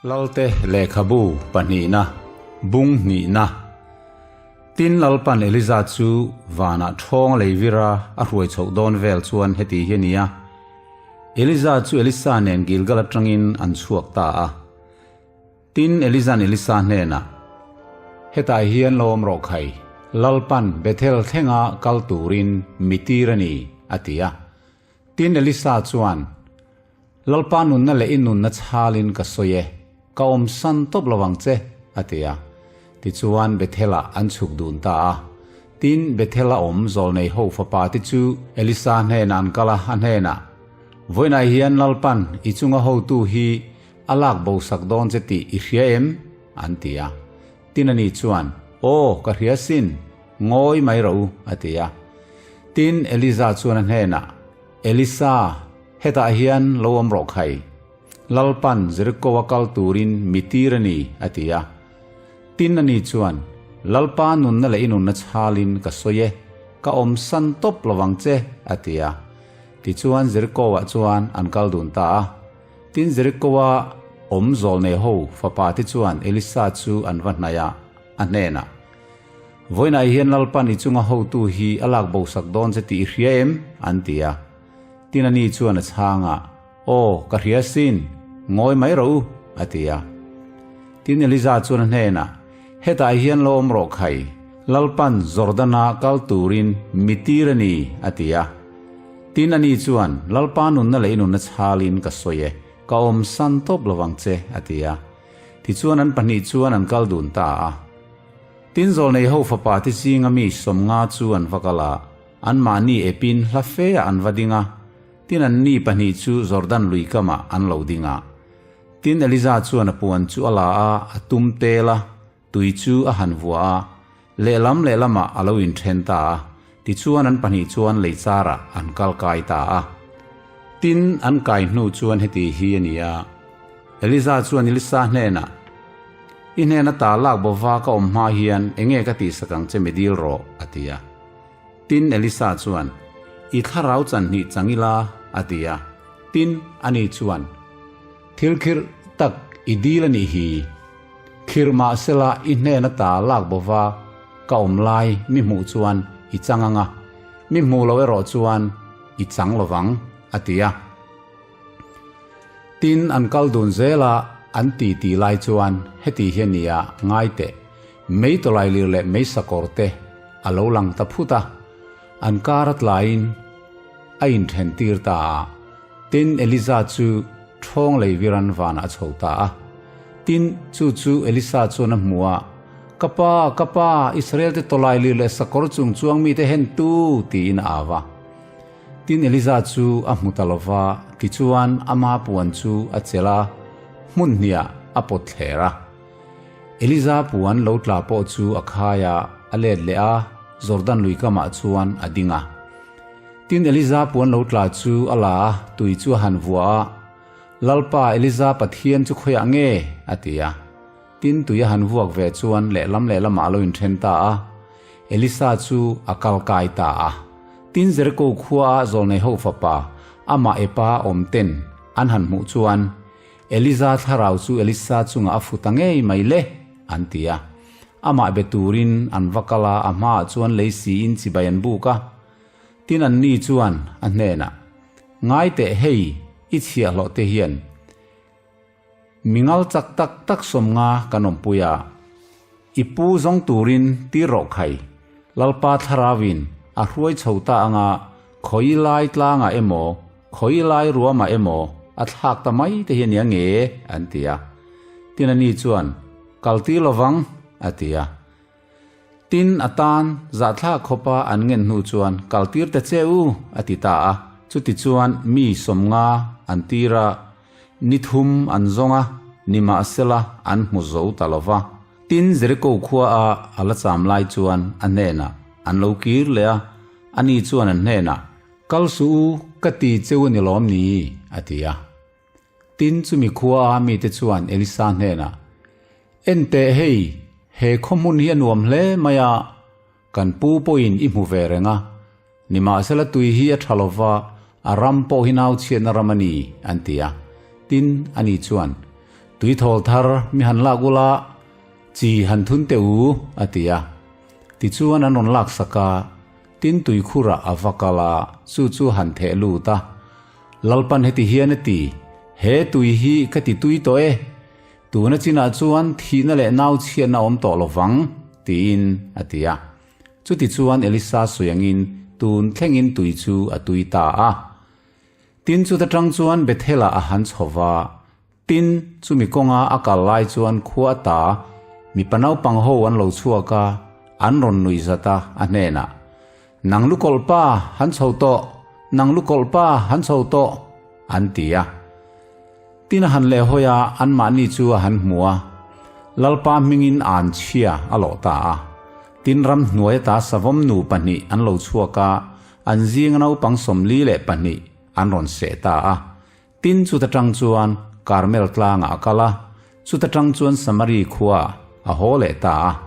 Lalte lehkhabu pahnihna, bung hnihna. Tin Lalpan Eliza chu vanah ṭhawng lei vira a hruai chhoh dawn vel chuan heti hi a ni a, Eliza chu Elisa nen Gilgal aṭangin an chhuak ta a. Tin Eliza'n Elisa hnenah, Hetah hian lo awm rawh khai, Lalpan Bethel thlenga kal turin mi tir a ni, a ti a. Tin Elisa chuan, Lalpa nunna leh i nunna chhalin ka sawi e, ka awmsan tawp lo ang che, a ti a. Tichuan Bethel-ah an chhuk dun ta a. Tin, Bethel-a awm zawlnei ho fapa te chu Elisa hnenah an kal a, a hnenah, Vawiinah hian Lalpan i chunga hotu hi a lak bo sak dawn che tih i hria em? an ti a. Tin ani chuan, Aw, ka hria sin, ngawi mai rawh u, a ti a. Tin, Eliza chuan a hnenah, Elisa, hetah hian lo awm rawh khai. Lalpan Jeriko-a kal turin mi tir a ni, a ti a. Tin ani chuan, Lalpa nunna leh i nunna chhalin ka sawi e, ka awmsan tawp lo vang che, a ti a. Tichuan Jeriko-ah chuan an kal dun ta a. Tin Jeriko-a awm zawlnei ho fapa te chuan Elisa chu an va hnaih a, a hnenah, Vawiinah hian Lalpan i chunga hotu hi a lak bosak dawn che tih i hria em? an ti a. Tin ani chuan a chhang a, Aw, ka hria sin, ngawi mai rawh u, a ti a. Tin Eliza chuan a hnenah, Hetah hian lo awm rawh khai, Lalpan Jordana kal turin mi tir a ni, a ti a. Tin ani chuan, Lalpa nunna leh i nunna chhalin ka sawi e, ka awmsan tawp lovang che, a ti a. Tichuan an pahnih chuan an kal dun ta a. Tin zawlnei ho fapa te zinga mi 50 chu an va kal a, anmahni epin hla fe ah an va ding a, tin anni pahnih chu Jordan lui kamah an lo ding a. Tin Eliza chuan a puan chu a la a, a tum tel a, tui chu a han vuah a, lehlam lehlamah a lo inthen ta a, tichuan an pahnih chuan lei charah an kal kai ta a. Tin an kai hnu chuan heti hi a ni a, Eliza chuan Elisa hnenah, I hnena ta lak bova ka awm hma hian enge ka tihsak ang che mi dil rawh, a ti a. Tin, Elisa chuan, I thlarau chan hnih chang ila, a ti a. Tin, ani chuan, Thil khirh tak i dil a nih hi. Khirh mah sela i hnena ta lak bova ka awm lai mi hmuh chuan i chang ang a, mi hmuh lo erawh chuan i chang lovang, a ti a. Tin, an kal dun zel a, an ti ti lai chuan heti hi a nia, ngai teh, mei tawlai lir leh mei sakawr te a lo lang ta phut a, an kar a tlaiin a inthen tir ta a. Tin, Eliza chu ṭhawng lei viran vanah a chho ta a. Tin, chu chu Elisa chuan a hmu a, Ka pa, ka pa, Israel te tawlai lir leh sakawr chung chuang mite hen tu, tiin a au a. Tin, Eliza chu a hmu ta lo va, tichuan ama puan chu a chelh a, hmun hniah a pawt thler a. Eliza puan lo tla pawh chu a khai a, a let leh a, Jordan lui kamah chuan a ding a. Tin, Eliza puan lo tla chu a la a, tui chu a han vuah a, Lalpa, Eliza Pathian chu khawiah nge? a ti a. Tin, tui a han vuak ve chuan lehlam lehlamah a lo inthen ta a. Elisa chu a kal kai ta a. Tin, Jeriko khuaa zawlnei ho fapa, amah epa awm ten an han hmuh chuan, Eliza thlarau chu Elisa chungah a fu ta ngei mai le, an ti a. Amah be turin an va kal a, a hmaah chuan lei siin chibai an buk a. Tin, anni chuan a hnenah, Ngai teh hei, i chhiahhlawh te hian Mingal chak tak tak 50 kan awmpui a, i pu zawng turin tir rawh khai, Lalpa thlarauin a hruai chho ta anga khawi lai tlangah emaw, khawi lai ruamah emaw a thlak ta mai te hi a nia nge? an ti a. Tin ani chuan, Kal tir lovang, a ti a. Tin, a tan zahthlak khawpa an ngen hnu chuan kal tir ta che u, a ti ta a. Chutichuan mi 50 an tir a, ni thum an zawng a, nimahsela an hmu zo ta lo va. Tin, Jeriko khua a a la cham lai chuan a hnenah an lo kir leh a, ani chuan an hnenah, Kal suh u, ka ti che u ni lawm ni? a ti a. Tin, chumi khua a mite chuan Elisa hnenah, En teh hei, he khaw hmun hi a nuam hle mai a, kan pu pawhin i hmu ve reng a, nimahsela tui hi a tha lo va, a ram pawh hi nau chhiatna ram a ni, an ti a. Tin, ani chuan, Tuithawl thar mi han lak ula, chi han thun teh u, a ti a. Tichuan an rawn laksak a, tin tuikhurah a va kal a, chu chu han theh lut a. Lalpan heti hian a ti, He tui hi ka ti tui tawh e, tuna chinah chuan thihna leh nau chhiatna a awm tawh lo vang, tiin a ti a. Chutichuan Elisa sawi angin tun thlengin tui chu a tui ta a. Tin chuta tang chuan Bethel-ah a han chho va, tin chumi kawnga a kal lai chuan khua ata mipa naupang ho an lo chhuak a, an rawn nuih zat a, a hnenah, Nang lukawlh pa, han chho tawh! Nang lukawlh pa, han chho tawh! an ti a. Tin a han lehhawi a, anmahni chu a han hmu a, Lalpa hmingin an chhia a lawh ta a. Tin ramhnuai ata savawm nu pahnih an lo chhuak a, An zinga naupang 42 an rawn seh ta a. Tin chuta tang chuan Karmel tlangah a kal a, chuta tang chuan Samari khuaah a haw leh ta a.